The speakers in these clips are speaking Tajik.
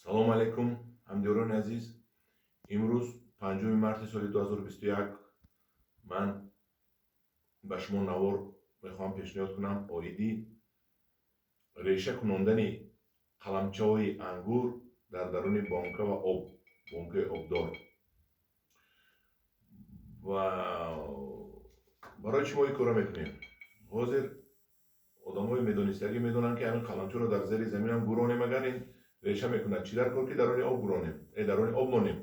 Салому алайкум, ҳамдиёрони азиз. Имрӯз 5 марти соли 2021 ман ба шумо навор мехоҳам пешниҳод кунам оиди реша кунондани қаламчаҳои ангур дар даруни бонка ва об, бонкаи обдор. Ва барои чӣ мо ин корро мекунем? Ҳозир одамҳои медонистагӣ медонанд, ки ҳамин қаламчаро дар зери заминам гуронем, агар ин реша мекунад, чӣ дар кор, ки даруни об гуронем, даруни об монем?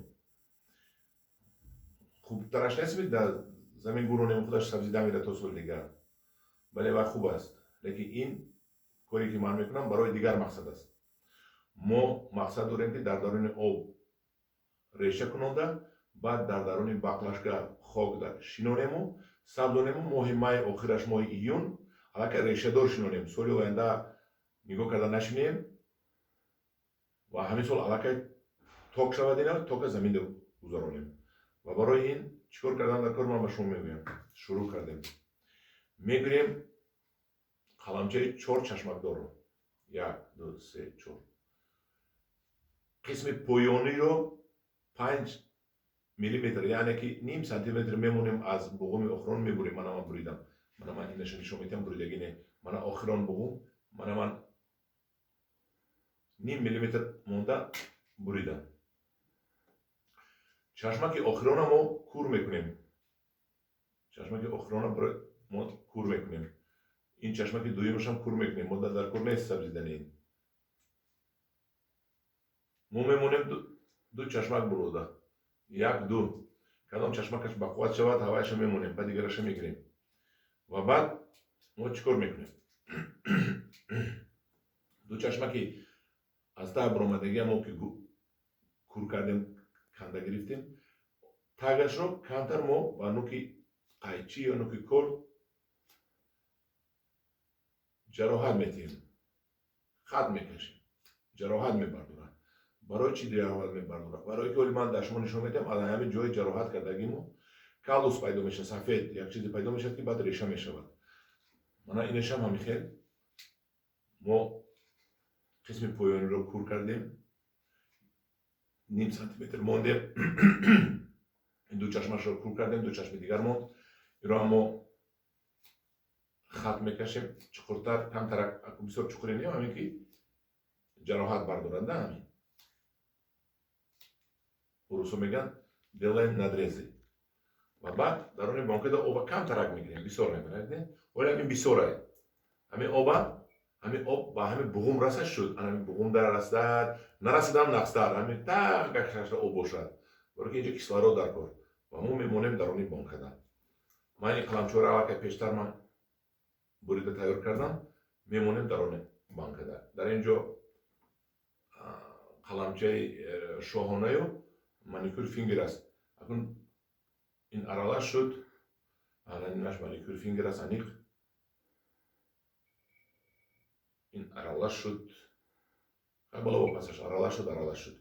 Хубтараш нест, дар замин гуронем, худаш сабзида мера то соли дигар? Бале, ва хуб аст, лекин ин коре, ки ман мекунам, барои дигар мақсад аст. Мо мақсад дорем, ки дар даруни об реша кунонда, баъд дар даруни баклажка хок шинонему сабзонему, моҳи май охираш, моҳи июн аллакай решадор шинонем, соли оянда нигоҳ карда нашинем ва ҳамин сол аллакай ток шавад, ина тока заминда гузаронем. Ва барои ин чӣ кор кардан дар кор, ман ба шумо мегӯям. Шурӯъ кардем. Мегирем қаламчаи чор чашмакдорро: як, ду, се, чор. Қисми поёниро 5 миллиметр, яъне ки ним сантиметр мемонем аз буғуми охирон, мебурем. Мана, ман буридам. Мана, ман инаша нишон медиҳам, буридагӣ не. Мана охирон буғум, мана ман ним миллиметр монда буридам. Чашмаки охирона мо кур мекунем, чашмаки охирона мо кур мекунем, ин чашмаки дуюмашам кур мекунем. Мо дар кор нест сабзидани ин. Мо мемонем ду чашмак бурода, як, ду. Кадом чашмакаш бақувват шавад, ҳавайша мемонем, баъд дигараша мегирем. Ва баъд мо чӣ кор мекунем? Ду чашмаки аз таҳ баромадагия мо ки кур кардем, канда гирифтем, тагашро камтар мо ба нуки қайчӣ ё нуки корд ҷароҳат метиҳем, хат мекашем, ҷароҳат мебардорад. Барои чӣ ҷароҳат мебардорад? Барое ки оли ман дар шумо нишон медиҳам, аз ҳамин ҷои ҷароҳат кардагимо каллус пайдо мешавад, сафед як чизе пайдо мешавад, ки баъд реша мешавад. Мана, инашам ҳамин хел мо қисми поёниро кур кардем, ним сантиметр мондем, ин ду чашмашро кур кардем, ду чашми дигар монд. Иро ҳам мо хат мекашем чуқуртар, камтарак, бисёр чуқуре не, ҳамин ки ҷароҳат бардорад, да. Ҳамин урусо мегӯянд, делаем надрезы. Ва баъд даруни бонкада оба камтарак мегирем, бисёр намебарад. Оли ҳамин бисёрае, ҳамин оба, ҳамин об ба ҳамин буғум расад шуд, ҳамин буғум дар расад, нарасидам нақстар, ҳамин тагашашта об бошад, баро ки инҷо кислород дар кор. Ва мо мемонем даруни бонкада. Ман ин қаламчаро аллакай пештар ман бурида тайёр кардам, мемонем даруни банкада. Дар ин ҷо қаламчаи шоҳонаю маникюр фингер аст. Акун ин аралаш шуд, инаш маникюр фингер аст, аниқ ин аралаш шуд, боло пасаш аралаш шуд, аралаш шуд,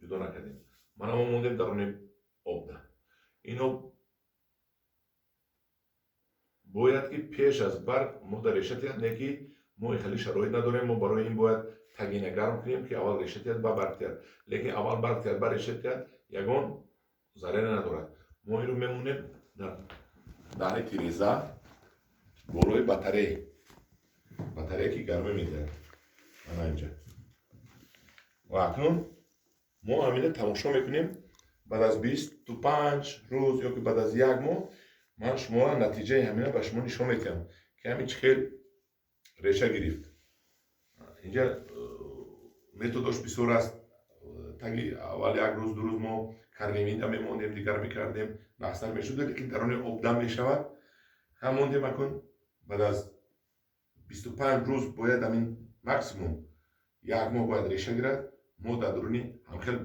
ҷудо накардем. Мана, мо мондем даруни обда. Ин об бояд ки пеш аз барг мо дар реша тиҳад, не ки мо хеле шароит надорем. Мо барои ин бояд тагина гарм кунем, ки аввал реша тиҳад, ба барг тиҳад. Лекин аввал барг тиҳад, ба реша тиҳад, ягон зараре надорад. Мо инро мемонем дар даҳни тиреза, болои батарей, батарея ки гармӣ медиҳад, ана инҷа. Ва акнун мо ҳамина тамошо мекунем. Баъд аз 25 рӯз ё ки баъд аз як моҳ ман шуморо натиҷаи ҳамина ба шумо нишон медиҳам, ки ҳамин чӣ хел реша гирифт. Инҷа методош бисёр аст. Таги аввал як рӯз, 2 рӯз мо карневинда мемондем, дигар мекардем, нақстар мешуд, лекин даруни об дам мешавад. Ҳам мондем. Акун баъд аз 25 рӯз бояд, ҳамин максимум як моҳ бояд реша гирад. Мо дар дуруни ҳамхел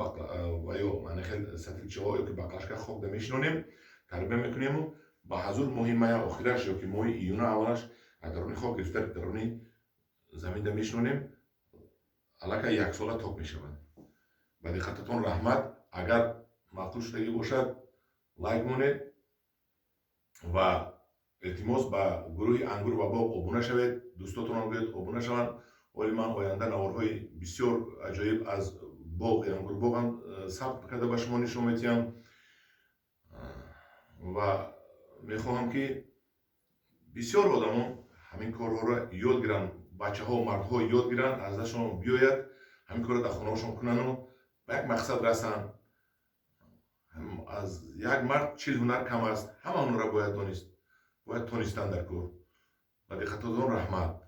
ва ё хел сатилчаҳо ё ки баклажка хокда мешинонем, тарбия мекунему ба ҳазур моҳи мая охираш ё ки моҳи июна аввалаш аз даруни хок гирифта, даруни заминда мешинонем, аллакай яксола ток мешавад. Ба диққататон раҳмат. Агар маъқул шудагӣ бошад, лайк монед ва илтимос, ба гурӯҳи «Ангур ва боғ» обуна шавед, дӯстотонам гӯед обуна шаванд. Оли ман оянда наворҳои бисёр аҷоиб аз Боғ, ангурбоғам сабт карда ба шумо нишон метиҳам ва мехоҳам, ки бисёр одамон ҳамин корҳоро ёд гиранд, бачаҳо, мардҳо ёд гиранд, аз дастшон биёяд, ҳамин корро дар хонаҳошон кунану ба як мақсад расанд. Аз як мард 40 ҳунар кам аст, ҳама ҳунарро бояд донист, бояд тонистан дар кор. Ба диққатотон раҳмат.